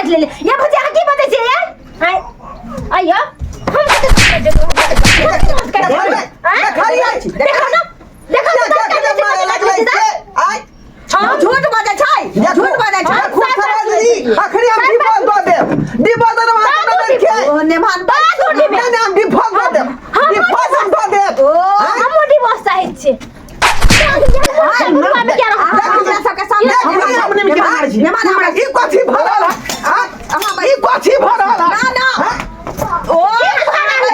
काटि लेले। ये भौजी, अहाँ की बजै छियै यार? आय आइयो, हम कते दाँत काटि लेलियै? आँय? देखलियै। देखो ना, देखो ना, दाँत काटि लेलियै, मारे कते लगलै काटि से लेलियै? आय। हाँ। झूठ बजै छै, झूठ बजै छै। देखू सरजी, अखनी हम डिफॉल्ट दऽ देब, डिफॉल्ट दऽ देब अहाँ के ननद के। ओ नेमान। नहि नहि, हम डिफॉल्ट दऽ देब, डिफॉल्ट हम दऽ देब। ओ हमहूँ डिवोर्स चाहै छियै। बुढ़वा में क्या रहा? हमरा सबके सामने, हमरा सामने में केना मारै छी? नेमान, हमरा ई कथी भऽ रहल है? आँय? ई कथी भऽ रहल है? ना ना। हाँ? ओ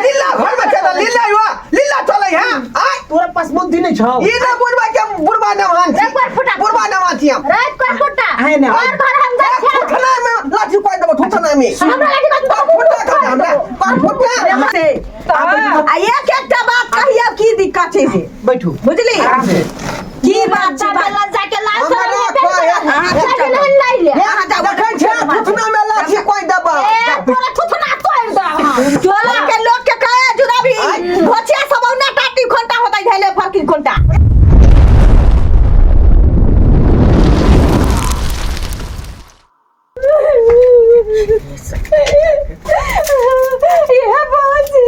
लीला घर में चल, लीला युवा लीला चलै है। आय। तोरा पास बुद्धि नहीं छौ। ई ना बुढ़वा के, हम बुढ़वा नमान छी। एक बार फुटा। बुढ़वा नमान छी हम। रात को फुटा। है ना। घर घर हम जाइ छियै। ठुठना में लाठी पाइ देबो ठुठना में। हमरा लाठी कथी पर फुटना खा हमरा, पर फुटना। से आ एक एकटा बात कहियौ, की दिक्कत छै से। बैठू। बुझली? आराम से। की बात छै बात? लज्जा के लाज हमरा शरम ना नहि कहै। अहाँ भेल, नहीं लाई ले। अहाँ जाउ। देखै छै, ठुठना में लाठी कोइ देबो। ए, तोरा थुथना तोड़ि देब हम। टोला के लोग के कहे जुड़ाबी भोचिया सब औना टाटी घंटा होतै धैले फरकी घंटा। ये बाजी।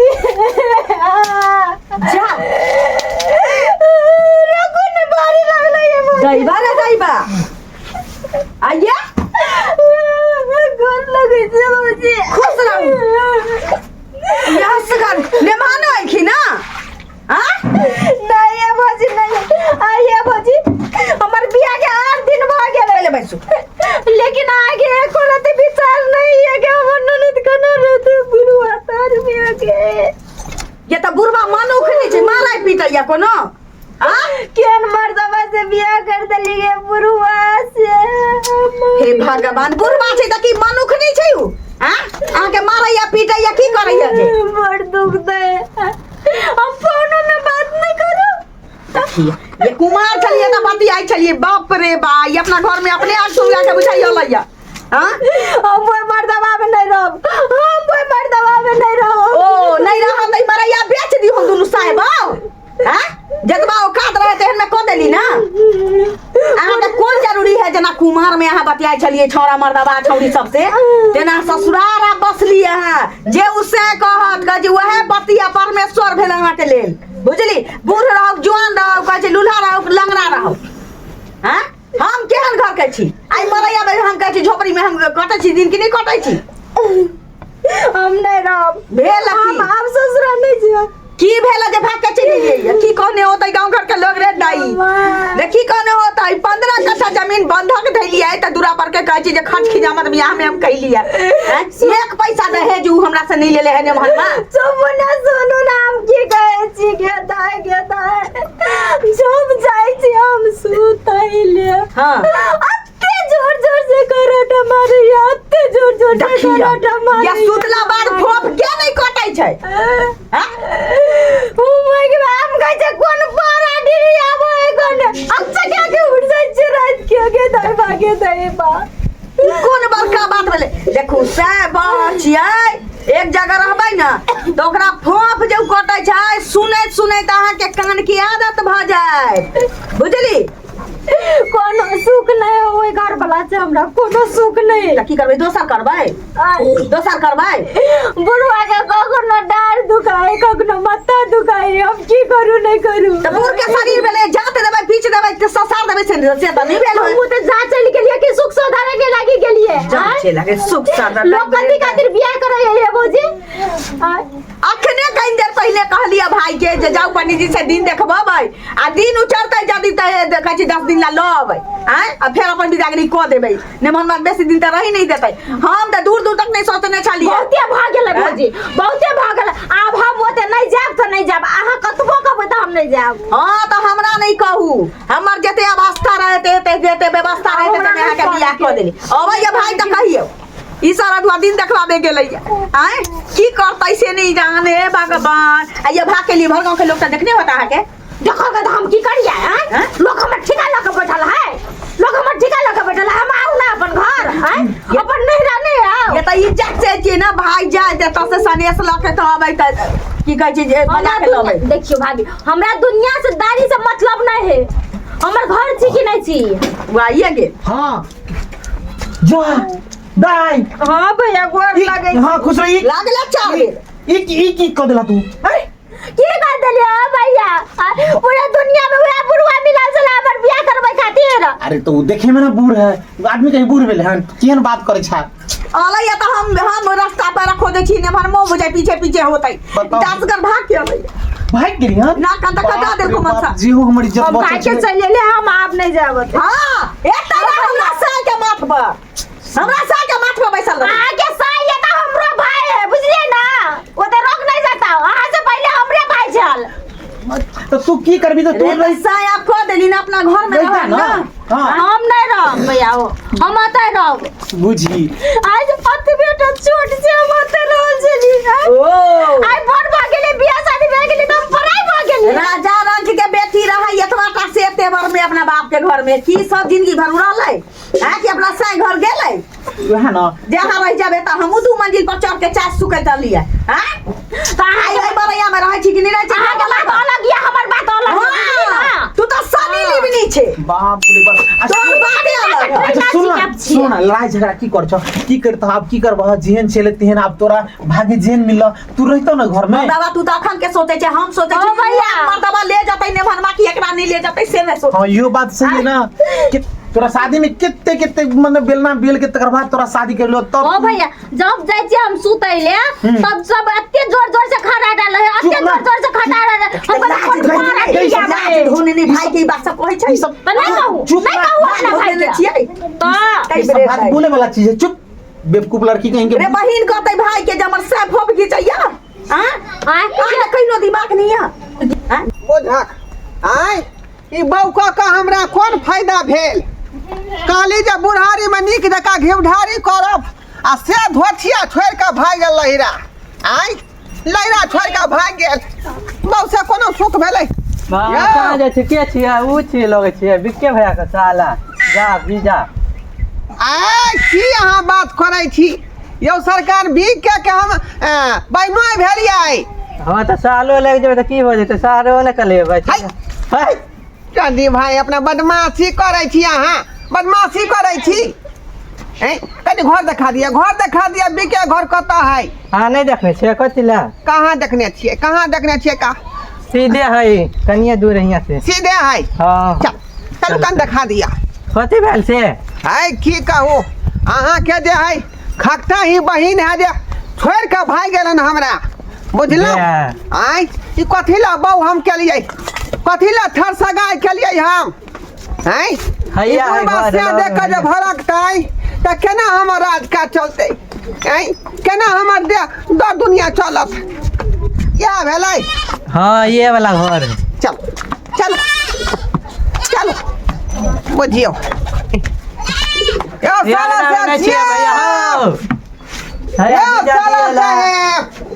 जा। रघु ने बारी लगलै ये बाजी। दैबा रे दैबा, आइए। गोर लगै छै बाजी। खुश रहू। यहाँ से घर मेहमान आइखी ना? हाँ। नहीं ये भौजी, नहीं आइए भौजी, हमर बियाह के 8 दिन भऽ गेलै। पहिले बैसू। लेकिन आगे एको रति विचार नहीं है कि हमर ननद केना रहते बुढ़वा तार में के। ये तऽ बुढ़वा मनुख नहि छै, मारै पीटैया कोनो? हाँ? केहन मर्दवा से बियाह कर देलिए बुढ़वा से। हे भगवान, बुढ़वा छै तऽ की मनुख नहि छै उ? हाँ, अहाँके मारैया पीटैया, की करैया जे? बड़ दुख दे, हम फोनो में बात नहीं करू। देखिए, ये कुमार छलिए तऽ बतियाइ छलिए, बाप रे बा, ई अपना घर में अपने आग सुनगा के बुझाइयो लैया। हाँ। हम ओहि मर्दवा में नहीं रहब, हम ओहि मर्दवा में नहीं रहब। ओ नहीं रहल तऽ ई मरैया बेच दी हम दुनू साहेब आउ। हाँ, जतबा औकात रहे तेहन में कऽ देली ना। अहाँके कोन जरूरी है? जेना कुमार में अहाँ बतियाइ छलिए छौड़ा मर्दबा छौड़ी सबसे, तेना ससुरार आ बसली अहाँ, जे उसे कहत कहै छै वएह बतिया परमेश्वर भेल अहाँके लेल, बुझली? बूढ़ रहू, जुआन रहू, कहै छै लूल्हा रहू, लंगड़ा रहू। हाँ, हम केहन घर के छी? आइ मरैया में हम कहै छी झोपड़ी में हम कटै छी दिन कि नहि कटै छी? हम नहीं रहब। भेल हम की? आब ससुरा नहीं जायब। की भेल जे भाग के चलि गेलियै? की कहने होतै गाँव घर के लोग रे दाई? रे की कहने होतै? 15 कट्ठा जमीन बंधक धैलियै तऽ दूरा पर के कहै छी जे खर्च खिजामत बियाह में हम कैलियै। हैं? एक पैसा दहेज उ हमरा से नहीं लेले है ने मोहनमा। चुप ना, सुनू ना, हम की कहै छी गे दाय, गे दाय, जब जाइ छी हम सुतै ले, अते जोर जोर से करौटा मारैया, अते जोर जोर से देखियौ करौटा या मारैया। सुतला बाद फोप के नहीं कटै छै? हैं? ओ my God, हम कहै छै कोन पारा डिरी आबै है कोन, अच्छा क्या के उठ जाइ छै राति के, गे दाय बा, गे दाय बा। ई कोन बड़का बात भेलै? देखू सैह बात छियै, एक जगह रहबै ने तऽ ओकरा फोफ जे कटै छै, सुनैत सुनैत अहाँके कान के आदत भऽ जायत, बुझली? कोनो सुख नहीं हो ओहि घर वाला से, हमरा कोनो सुख नहीं। तऽ की करबै? दोसर करबै? दोसर करबै? बुढ़वा के कखनो डार दुखाए, कखनो माथा दुखाए, हम की करू नहीं करू? तऽ बूढ़ के शरीर भेलै, जात देबै, पीच देबै, तऽ ससार देबै, से से तऽ नहि भेल। हम तऽ जा चलि गेलिए कि सुख सुधारे के लागि गेलिए? जाँचे लगे सुख साधन। लोग कथी खातिर बियाह करे है भौजी? आँय? अखने कनि देर पहिले कहलियै भाई के जे जाउ पंडित जी से दिन देखबेबै, आ दिन उचरतै जदि तऽ देखै छी 10 दिन ला लऽ अबै आँय, आ फेर अपन बिदागरी कऽ देबै। नेमन बात, बेसी दिन तऽ रही नहि देतै। हम तऽ दूर दूर तक नहि सोचने छलियै। बहुते भऽ गेलै भौजी, बहुते भऽ गेलै। आब हम ओते नहि जायब तऽ नहि जायब, अहाँ कतबो कहबै तऽ हम नहि जायब। हँ, तऽ हमरा नहि कहू, हमर जते अवस्था रहै ते जते व्यवस्था रहै ते अहाँके बियाह कऽ देली। अबैया भाई तऽ कहियौ, ई सारा दुआ दिन देखलाबे गेलै। आँय, की करतै से नहीं जाने भगवान। आ ये भाग के लिए भर गाँव के लोग तऽ देखने होता अहाँके। देखो तऽ हम की करियै? आँय? आँय? लोग हमर ठिका लऽ के बैठल है, लोग हमर ठिका लऽ के बैठल है। हम आउ ना अपन घर? आँय, अपन नैहरा नहि आउ? ये तऽ इज्जत से छियै ने भाई, जाय तऽ से सनेस लऽ के तऽ अबै तऽ की कहै छै जे बजा हमरा के लऽ अबै। देखियौ भाभी, हमरा दुनिया से दारी से मतलब नहीं है। हमर घर छी कि नहीं छी? वाइए गेल। हाँ, जा। दाई हाँ भैया गोर लगे हाँ खुश रही। लागला चार बेर। ई ई की कह देला तू? अरे की कर देलियो भैया? पूरा दुनिया में वह बुढ़वा मिलल छला हमर बियाह करबै खातिर। अरे तो उ देखे में ना बूढ़ है आदमी, कहीं बूढ़ भेल हन, केहन बात करे छा? अलै त हम रास्ता पर रखो दे छी ने भर मोह बुझाय पीछे पीछे होतै। बताओ। दस गन भाग के अलै। भाग गेली हन? ना कान त कटा देलको मनसा। जी हो हमर इज्जत हम बचल भाग के छलै। चलि एलियै, हम आब नहीं जाबत। हां, एकटा हमरा साल के माथ पर, हमरा साल के माथ पर बैसल रही। अहाँ के साई है त हमरो भाई है, बुझलियै ना? ओ त रोक नहीं जाता, अहाँ से पहले हमरे भाई छल। तो तू की करबी? तो तू रे रही साय आप कह देली ना अपना घर में रहिता रहब ना। ना। हाँ हम नहीं रहब भैया, हो हम अतै रहब। बुझी आज पति बेटा छोट से हम अतै रहल छली। ओ आइ बड़ भऽ गेलै, बियाह शादी भए गेलै त हम पराई भऽ गेली। राजा रंग के बेटी रहे एतबा टा से तेवर में अपना बाप के घर में की सब जिंदगी भर रहलै हैं कि अपना साय घर गेलै? वएह ना। जहाँ रह जाबे त हमहूँ दू मंजिल पर चढ़ के चाय सुखैत रहलियै हैं। त अहाँ आइ एहि बरैया में रहै छी कि नहि रहै छी? अहाँके बात अलग यऽ, हमर बात अलग यऽ, बुझलियै ना? तू तऽ सनी लिबनी छे। बाप रे बाप। तोहर बाते अलग है। अच्छा सुन ना, सुन ना, लड़ाई झगड़ा की कर छौ, की करतह आब, की करबह? जेहन छेलै तेहन आब तोरा भाग्य जेहन मिलल, तू रहितौ ना घर में। मर्दबा तू तऽ अखन के सोचै छै, हम सोचै ओ छी भैया। मर्दबा ले जतै नेभनमा कि एकरा नहि ले जतै से नहि सोच। हाँ इहो बात सही है ना कि तोरा शादी में कितने कितने मतलब बेलना बेल के तकर बाद तोरा शादी कर लो तब। ओ भैया जब जाइ छियै हम सुतै ले तब सब एते जोर जोर से खड़ा डाल है, एते चुप ना। जोर जोर से खड़ा डाल है, हम कहलियै, लाज कोन धोने मारा नहि, की जाबै? लाज धोने नहि भाई के ई बात सब कहै छै। ई सब तऽ नहि कहू, चुप नहि ना। कहू अपना लाज भाई धोने के। छियै। तऽ ई सब बात बोले वाला चीज है, चुप बेवकूफ लड़की कहीं के। रे बहिन कहतै भाई के जे हमर साफ होब घिचैया हां आँय? अहाँ कहिनो दिमाग नहीं है आँय? बुझक आय ई बौका के हमरा कोन फायदा भेल? कहली जे बुढ़ारी में नीक जकाँ घिउढारी करब आ से धोथिया छोड़ि कऽ भागि गेल लहिरा। आय लहिरा छोड़ि कऽ भागि गेल, बौ से कोनो सुख भेलै? कहाँ जाइ छी? के छियै? उ छियै लगै छियै बिक्के भैया के साला। जा जीजा। आय की अहाँ बात करै छी यौ सरकार? बीक के हम बहिनोइ भेलियै। हँ तऽ सालो लागि जेबै तऽ की हो जेतै? सालो ने कलेबै। है। है चंदी भाई अपना बदमाशी करै छी, अहाँ बदमाशी करै छी। ए कनि घर देखा दिअ, घर देखा दिअ, बीके घर कतऽ है? अहाँ नहि देखने छियै? कथी लए? कहाँ देखने छियै, कहाँ देखने छियै? का सीधे है, कनिए दूर हियाँ से। सीधे है? हँ। चल चलू कन देखा दिअ। कथी भेल से? है की कहू अहाँके जे है खकता ही बहिन है जे छोड़ि कऽ भागि गेलन हमरा, बुझलहुँ? जे। आँय ई कथी लए बहू हम केलियै, कथी लए थर सगाइ केलियै हम? आँय हैया ई है बुढ़बा घर से लग देख कऽ जे है। भड़कतै तऽ केना हमर राज काज चलतै? आँय केना हमर दे दर दुनिया चलत? इएह भेलै। हाँ ये वाला घर है। चल चल चल बुझियौ यौ ये साला वाला साहब नहि छियै भैया छियै। हौ। हैया यौ जीजा साला दियला। साहेब।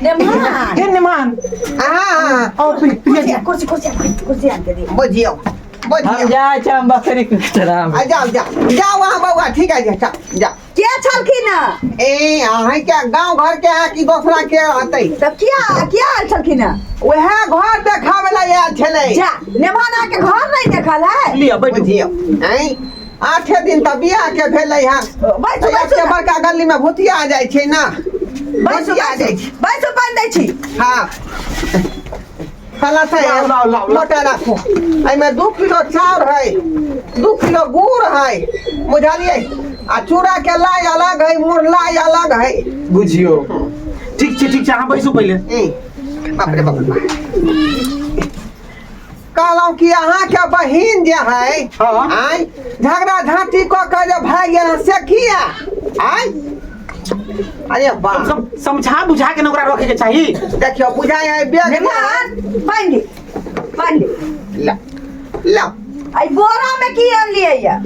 नेमान हे निमान अहाँ आओ प्रिया। कुर्सी कुर्सी कुर्सी आन के दे। बुझियौ हम बुझियौ। जाइ छी, हम बकरी के चराबै। आ जाओ जाओ जाओ अहाँ बौआ, ठीक है, जाओ जाओ। के छलखिन हँ? ए अहाँ के गांव घर के है कि दोसरा के रहतै? तब किया किया आयल छलखिन हँ? वएह घर देखाबै ला आयल छलै। जा नेमान अहाँके घर नहीं देखल है? लिअ बैठू। बुझियौ ऐं 8 दिन तऽ बियाह के भेलै हँ। बैसू तऽ बैसू एते बड़का गली में भुतिया जाइ छै ना, बैसू भुतिया जाइ छै। बैसू, पानि दै छी। हाँ साला साहेब लाउ, लाउ, लाउ। मोटा राखू, एहिमे 2 किलो चाउर है, 2 किलो गुड़ है, बुझलियै? आ चूड़ा के लाइ अलग है, मुरलाई अलग है। बुझियो ठीक छै, ठीक छै, अहाँ बैसू पहिले। ई, बाप रे बाप रे। कहलहुँ कि अहाँके बहिन जे है हाँ। आँय झगड़ा झाँटी कऽ के जे भागि गेल हन, से किया? आँय अरे बाप। समझा बुझा के ना ओकरा रखे के चाही। देखियौ बुझाइ है बेग नेमान पानि दे, पानि दे। ला ला। आई बोरा में की आनलियै या?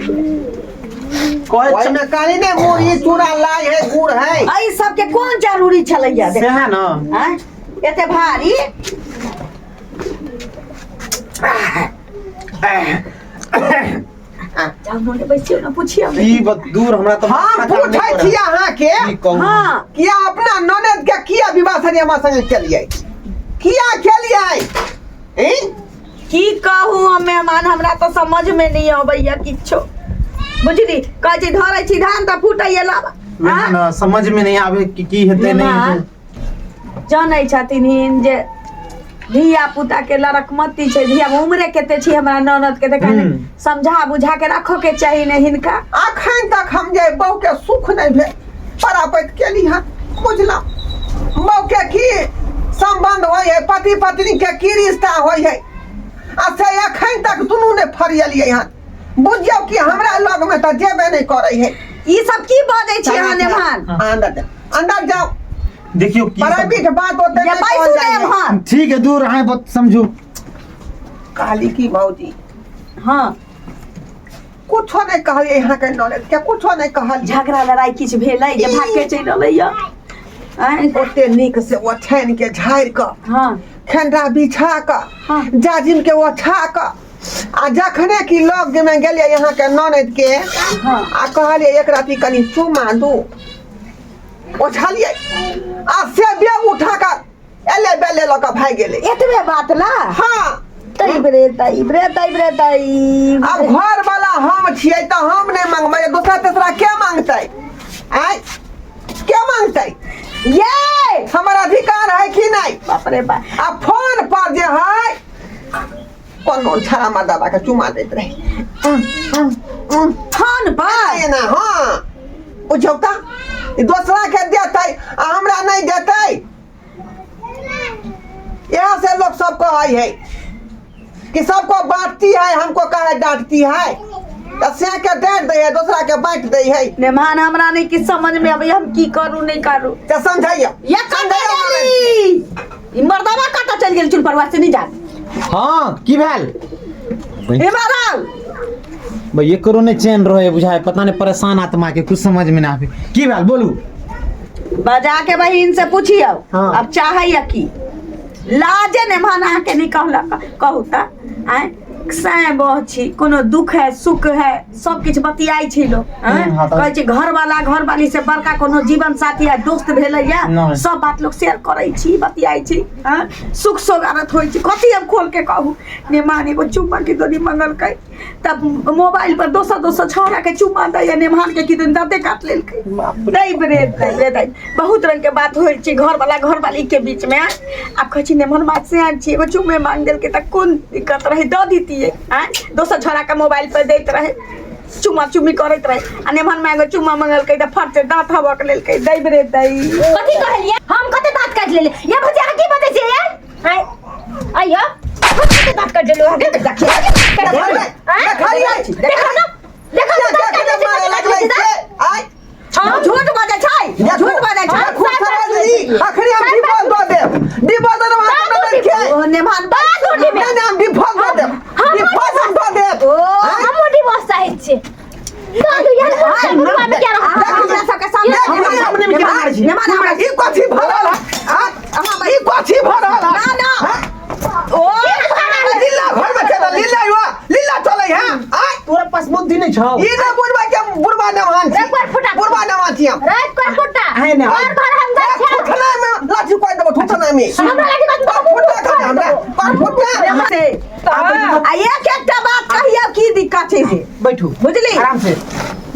कहै ओहिमे कहली ने मुरही चूड़ा लाइ है गुड़ है। एहि सबके कोन जरूरी छलैया? देख सएह ना। आँय एते भारी। जाउ नोने बैसियौ ना, पुछियौ ने। ई बत दूर हमरा तऽ हम माथा काम नहि पूछै करत। छी अहाँके की कहू? हाँ किया अपना ननद के किया विवाह शादी हमरा संगे केलियै, किया केलियै? ई की कहू हम मेहमान, हमरा तो समझ में नहीं अबैया किछो। बुझली कहै छी धरै छी धान तऽ फूटैया लाबा। वएह ने समझ में नहीं आवे कि की हेतै नहीं हेतै। जानै छथिन हिन जे धिया पुता के लड़कमती छै, धिया उम्रे कते छी हमरा ननद के, तऽ कनि समझा बुझा के राखऽ के चाही ने हिनका। अखन तक हम जे बहू के सुख नहीं भेल परापत केली हन, बुझलहुँ? बहू के की संबंध होइ है, पति पत्नी के की रिश्ता होइ है, आ से अखन तक दुनू ने फरियलियै हन। बुझियौ कि हमरा लग में तऽ जेबे नहीं करै है। ई सब की बजै छी अहाँ नेमान? अंदर जाओ, अंदर जाओ। देखियो की प्राइवेट बात होते ये नहीं पैसो कहल जाइ है। नेमान। ठीक है, दूर आए बहुत समझू। कहली की भौजी? हाँ। कुछो नहीं कहलियै यहाँ के नॉलेज के, कुछो नहीं कहलियै। झगड़ा लड़ाई किछु भेलै जे भाग के चलि एलै यऽ? आँय? ओते नीक से ओछानि के झाड़ि कऽ, हाँ, खेंडा बिछा कऽ, हाँ। जाजिम के ओछा कऽ, आ जखने कि लग में गेलियै यहाँ के ननद के, हाँ। आ कहलियै एक राति कनि चुमा दू, ओछलियै आ से बे उठा कऽ एले बेले लऽ कऽ भागि गेलै। एतबे बात ला? हाँ। तैब रे तैब रे तैब रे तैब। अब घर वाला हम छियै तऽ हम नहि मांगबै, दोसरा तेसरा के मांगतै? आँय, के मांगतै? ये हमर अधिकार है कि नहीं? बाप रे बाप। आ फोन पर जे है कोनो छड़ा मर्दाबा के चुमा दैत रहे। फोन पर एना। हाँ, बुझियौ तऽ ई दोसरा के देतै आ हमरा नहीं देतै। यहाँ से लोग सब कहै है कि सबको बांटती है, हमको कहे डांटती है, तऽ से के डांट दै है, दोसरा के बांट दै है। नेमान हमरा नहीं कि समझ में अबै, हम की करू नहीं करू। तऽ समझैयौ। ये कतऽ गेली? ई मर्दबा कतऽ चलि गेल चुन परवा से नहीं जान। हाँ, की भेल? हे महाराज। भाई एकरो नहीं चैन रहे बुझाए, पता नहीं परेशान आत्मा के कुछ समझ में ना आवे। की भेल बोलू? बजा के बहिन से पूछियौ। हाँ। अब चाहैया की लाजे नेमान अहाँके नहीं कहलक? कहू तऽ आँय, सैं बह छी, कोनो दुख है सुख है सब किछु बतियाइ छी लोक, आँय? हाँ, तऽ- कहै छै घरवाला घरवाली से बड़का कोनो जीवन साथी या दोस्त भेलैया, नहि। सब बात लोक शेयर करै छी, बतियाइ छी, आँय? सुख सोगारत होइ छै। कथी हम खोल के कहू? नेमान एगो चुम्मा की दोनी मंगलकै तब मोबाइल पर दोसर दोसर छौड़ा के चुम्मा दैया, नेमान के किदन दाँते काट लेलकै। दै रे दै रे दै, बहुत रंग के बात होइ छै घरवाला घरवाली के बीच में। आब कहै छी नेमान बात से आन छी, एगो चुम्मे मांग देलकै तऽ कोन दिक्कत रहै, दऽ दितियै। आँय, दोसर छौड़ा के मोबाइल पर दैत रहै, चुम्मा चुम्मी करैत रहै, आ नेमान माय एगो चुम्मा मंगलकै तऽ फट से दाँत हबक लेलकै। दै रे दै। कथी कहलियै हम? कते दाँत काटि लेलियै ये भौजी? अहाँ की बजै छियै ये? आँय, आइयो हम कते दाँत काटि लेलहुँ अहाँके? देखलियै? देखो ना, देखो ना, दाँत काटि लेलहुँ, मारे कते लगलै काटि से लेलहुँ। आइ झूठ बजै छै, झूठ बजै छै। अखनी हम डिवोर्स दऽ देब, डिवोर्स दऽ देब अहाँके ननद के। ओ नेमान नहि नहि, हम डिवोर्स दऽ देब, डिवोर्स हम दऽ देब। ओ हमहूँ डिवोर्स चाहै छियै, दऽ दू यार, बुढ़वा में क्या रहत? हमरा सबके सामने हमरा सामने में केना मारै छी? नेमान हमरा ई कथी भऽ रहल है? आँ? ई कथी भऽ रहल है? ना ना हाँ? ओ लीला घर में चल, लीला युवा लीला चलै है। आय तोरा पास बुद्धि नहीं छौ। ई ना बुढ़वा के बुढ़वा नमान छी, एक बार फुटा। बुढ़वा नमान छी हम। राति कऽ फुटा। आइ ने, घर घर हम जाइ छियै। थुथना में लाठी कोइ देबो थुथना में। हमरा लाठी कथी पर फुटा खा हमरा, पर फुटा। से आ एक एकटा बात कहियौ की दिक्कत छै से। बैठू बुझली? आराम से।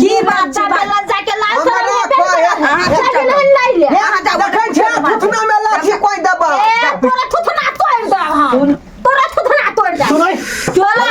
की बात छै? बाप लज्जा के लाज हमरा शरम ना हेबे कहै। करत। अहाँ जाके चलू। नहन नहि ले। अहाँ जाउ। देखै छै थुथना में लाठी कोइ देबो। ए, तोरा थुथना तोड़ि देब हम। तोरा थुथना तोड़ि देब। सुनै चलो।